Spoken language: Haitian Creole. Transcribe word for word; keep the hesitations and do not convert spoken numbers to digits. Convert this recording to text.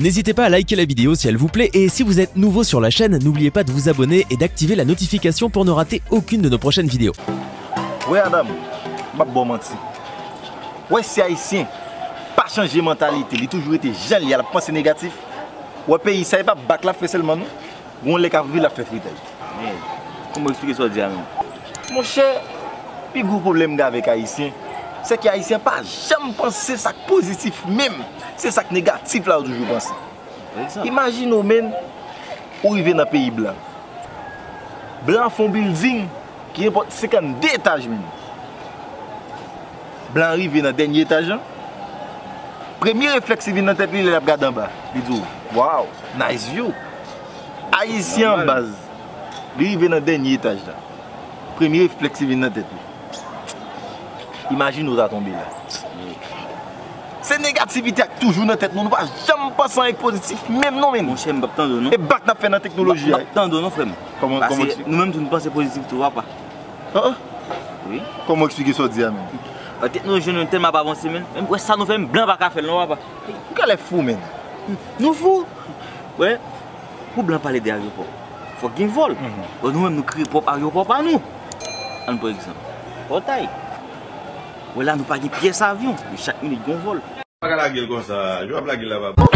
N'hésitez pas à liker la vidéo si elle vous plaît et si vous êtes nouveau sur la chaîne, n'oubliez pas de vous abonner et d'activer la notification pour ne rater aucune de nos prochaines vidéos. Wè Adam, m ap ba w manti. Wè si Ayisyen pa chanje mantalite, li toujou rete jan l ye a, l ap panse negatif. Wè peyi sa, e pa bak l ap fè sèlman non. Gon lè k ap vin l ap fè fritay. Men, kòman w eksplike sa w di a menm? Monchè, pi gwo pwoblèm m gen avèk Ayisyen, se ke Ayisyen pa janm panse sa k pozitif menm. Se sa k negatif la yo toujou panse. Imajine w menn, ou rive nan peyi blan. Blan fè yon bilding ki nenpòt senkannde etaj menn. Blan rive nan dènye etaj lan. Premye reflèks ki vin nan tèt li lè l ap gade anba, li di w, wow, nice view. Ayisyen an baz, li rive nan dènye etaj la. Premye reflèks ki vin nan tèt li. Imajine w ta tonbe la. Se negativite a k toujou nan tèt nou, nou pa janm panse anyen k pozitif menm non menn. Monchè, m p ap tande w non. E bak n ap fè nan teknoloji a. M p ap tande w non frè m. Kòman, kòman eksplike? Nou menm tou nou panse pozitif tou papa. An an. Wi. Kòman w eksplike sa w di a menm? Teknoloji nou tèlman ap avanse menm, menm wè sa nou fè menm blan pa ka fè l non papa. Ou genlè fou menn. Nou fou. Wè, pou blan pale de ayewopò, fòk gen vòl. Bon, nou menm nou kreye pwòp ayewopò pa nou. Ann pran egzanp, Pòtay. Wè la nou pa gen pyès avyon, men chak minit gen yon vòl. Pa ka lage l konsa, jan w ap lage l la papa.